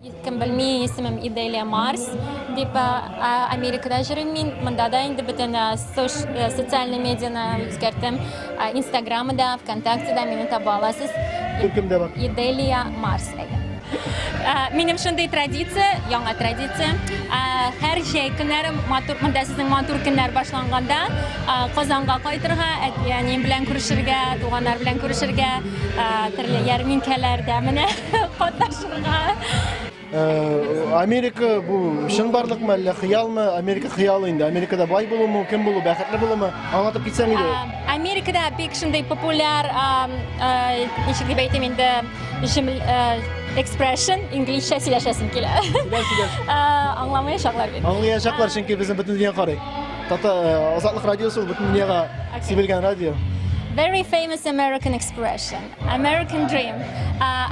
Кем белми, исемем Иделия Марс дип Америкада йөрим мин. Монда да инде бөтен социальный медианы үзгәрттем. Инстаграмда, ВКонтактеда мине таба аласыз. Төркемдә бар. Иделия Марс. Минем шундый традиция, яңа традиция. Һәр җәй көннәре матур, монда сезнең матур көннәр башланганда Казанга кайтырга, әти-әнием белән күрешергә, туганнар белән күрешергә, төрле ярминкәләрдә менә катнашырга. Америка бу чынбарлыкмы әллә хыялмы? Америка хыялы инде. Америкада бай булумы, кем булу, бәхетле булумы? Аңлатып китсәң иде. Америкада бик шундый популяр, ничек дип әйтим инде, expression, инглизчә сөйләшәсем килә. Аңламаячаклар бит. Аңлаячаклар, чөнки безне бөтен дөнья карый. Тата Азатлык радиосы ул бөтен дөньяга сибелгән радио. Very famous American expression. American Dream.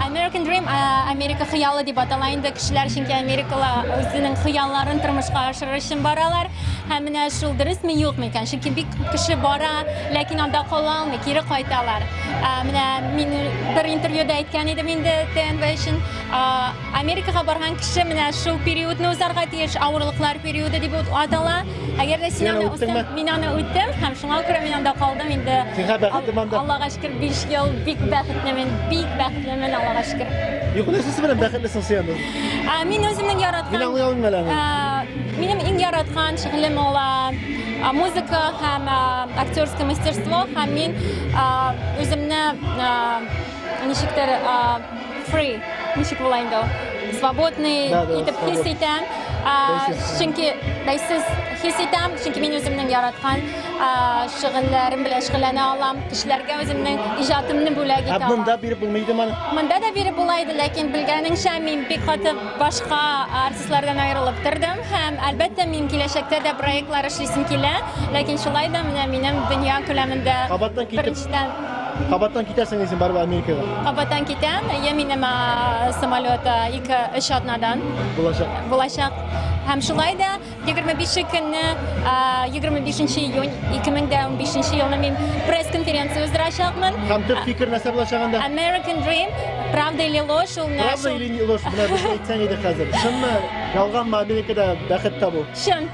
American Dream Америка хыялы дип атала инде кешеләр, чөнки Америкала үзенең хыялларын тормышка ашырыр өчен баралар. Һәм менә шул дөресме, юкмы икән? Чөнки бик күп кеше бара, ләкин анда кала алмый, кире кайталар. Менә мин бер интервьюда әйткән идем инде ТНВ өчен. Америкага барган кеше менә шул периодны узарга тиеш, авырлыклар периоды дип атала. Әгәр дә син аны үттеңме? Мин аны үттем һәм шуңа күрә мин анда калдым инде. Син бәхетлеме анда? Аллага шөкер, 5 ел бик бәхетлемен, бик бәхетлемен, Аллага шөкер. Юк, нәрсәсе белән бәхетлесең син анда? Мин үземнең яраткан Мин аңлый алмыйм әле аны. Минем иң яраткан шөгылем ул музыка һәм актерское мастерство һәм мин үземне ничектер free, ничек була инде ул? Свободный итеп хис итәм. Чөнки бәйсез хис итәм, чөнки мин үземнең яраткан шөгыльләрем белән шөгыльләнә алам, кешеләргә үземнең иҗатымны бүләк итә алам. Монда биреп булмый иде моны? Монда да биреп була иде, ләкин белгәнеңчә, мин бик каты башка артистлардан аерылып тордым һәм, әлбәттә, мин киләчәктә дә проектлар эшлисем килә, ләкин шулай да менә минем дөнья күләмендә Кабаттан китеп, беренчедән Кабаттан китәсең дисең барыбер Америкага. Кабаттан китәм. Әйе, минем самолет 2-3 атнадан булачак. Булачак. Һәм шулай да 25 көнне, 25 июнь 2015 елны мин пресс-конференция уздырачакмын. Һәм төп фикер нәрсә булачак анда? American Dream, правда или ложь, ул менә Правда или ложь, менә безгә әйтсәң иде хәзер. Чынмы, ялганмы Америкада бәхет табу? Чын.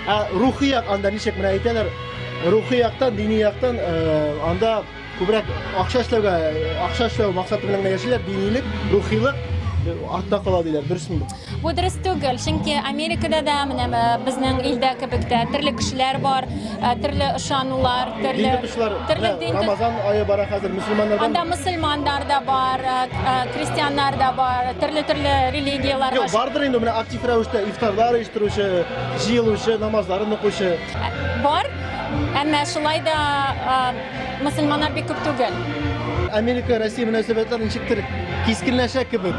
Ә рухи як анда ничек менә әйтәләр? Рухи яктан, дини яктан анда күбрәк акча эшләүгә, акча эшләү максаты белән генә яшиләр, динилек, рухилык артта кала диләр. Дөресме бу? Бу дөрес түгел, чөнки Америкада да менә безнең илдә кебек тә төрле кешеләр бар, төрле ышанулар, төрле дин тотучылар. Төрле дин Рамазан ае бара хәзер, мөселманнардан. Анда мөселманнар да бар, христианнар да бар, төрле-төрле религияләр. Юк, бардыр инде менә актив рәвештә ифтарлар оештыручы, җыелучы, намазларын укучы. Бар, әмма шулай да мөселманнар бик күп түгел. Америка Россия мөнәсәбәтләре ничектер кискенләшә кебек.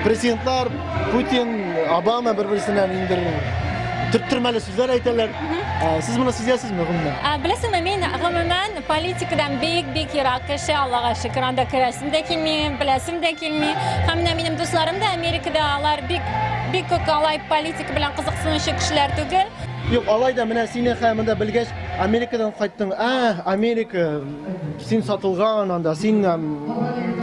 Президентлар Путин, Обама бер-берсенә ниндидер төрттермәле сүзләр әйтәләр. Сез моны сизәсезме гомумән? Беләсеңме, мин гомумән политикадан бик-бик ерак кеше, Аллага шөкер, анда керәсем дә килми, беләсем дә килми. Һәм менә минем дусларым да Америкада, алар бик бик күп алай политика белән кызыксынучы кешеләр түгел. Юк, алай да менә сине хә монда белгәч, Америкадан кайттың. Ә, Америка, син сатылган анда, син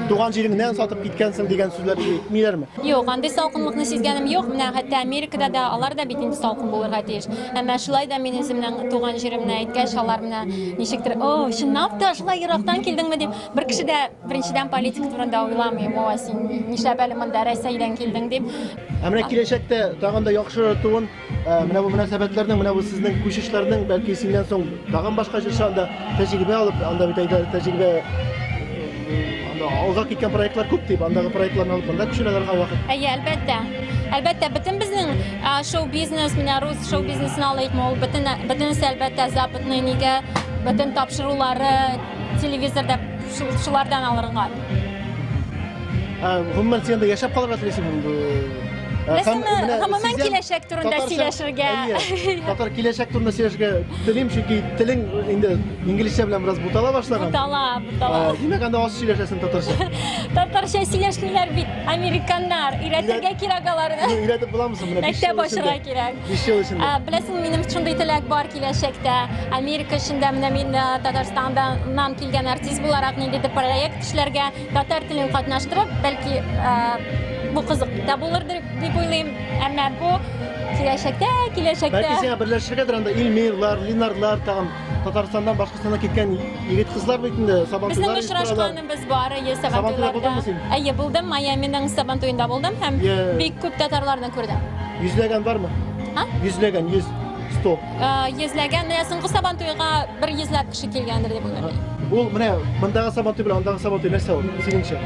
туган җиреңнән сатып киткәнсең дигән сүзләр әйтмиләрме? Юк, андый салкынлыкны сизгәнем юк. Менә хәтта Америкада да алар да бит инде салкын булырга тиеш. Әмма шулай да мин үземнең туган җиремне әйткәч, алар менә ничектер, о, чынлап та шулай ерактан килдеңме дип, бер кеше дә беренчедән политика турында уйламый. О, син нишләп әле монда Рәсәйдән килдең дип. Ә менә киләчәктә тагын да яхшыртуын, менә бу мөнәсәбәтләрнең, менә бу сезнең күчешләрнең, бәлки синнән соң тагын башка җырчы анда тәҗрибә алып, анда бит әйтә тәҗрибә анда алга киткән проектлар күп дип, андагы проектларны алып монда күчерәләр һәрвакыт. Әйе, әлбәттә. Әлбәттә, бөтен безнең шоу-бизнес, менә рус шоу-бизнесын алыйкмы, ул бөтен бөтенесе әлбәттә западный нигә, бөтен тапшырулары телевизорда шулардан алынган. Гомумән, син анда яшәп калырга телисеңме? Беләсеңме, гомумән киләчәк турында сөйләшергә. Татар киләчәк турында сөйләшергә телим, чөнки телең инде инглизчә белән бераз бутала башлаган. Бутала, бутала. Димәк, анда аз сөйләшәсең татарча. Татарча сөйләшмиләр бит американнар. Өйрәтергә кирәк аларны. Өйрәтеп буламы соң? Менә мәктәп ачырга кирәк. 5 ел эчендә. Беләсеңме, минем шундый теләк бар киләчәктә. Америка эчендә менә мин Татарстаннан килгән артист буларак ниндидер проект эшләргә, татар телен катнаштырып, бәлки, Бу кызык та булыр дип уйлыйм. Әмма бу киләчәктә, киләчәктә. Бәлки сиңа берләшергәдер анда Илмирлар, Линарлар, тагын Татарстаннан, Башкортстаннан киткән егет-кызлар бит инде Сабантуйлар. Безнең очрашканыбыз бар, әйе, Сабантуйларда. Булдыңмы син? Әйе, булдым. Майаминың Сабантуенда булдым һәм бик күп татарларны күрдем. Йөзләгән бармы? А? Йөзләгән, йөз, сто. Йөзләгән, менә соңгы Сабантуйга бер йөзләп кеше килгәндер дип уйлыйм. Ул менә мондагы Сабантуй белән андагы Сабантуй нәрсә ул, синеңчә?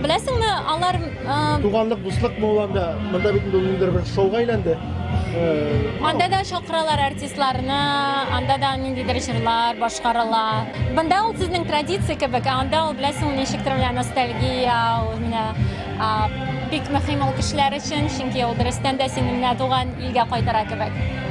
Беләсеңме, алар Туганлык, дуслыкмы ул анда? Монда бит инде ул ниндидер бер шоуга әйләнде. Анда да чакыралар артистларны, анда да ниндидер җырлар башкарыла. Бында ул сезнең традиция кебек, ә анда ул, беләсең, ул ничектер менә ностальгия, ул менә бик мөһим ул кешеләр өчен, чөнки ул дөрестән дә сине менә туган илгә кайтара кебек.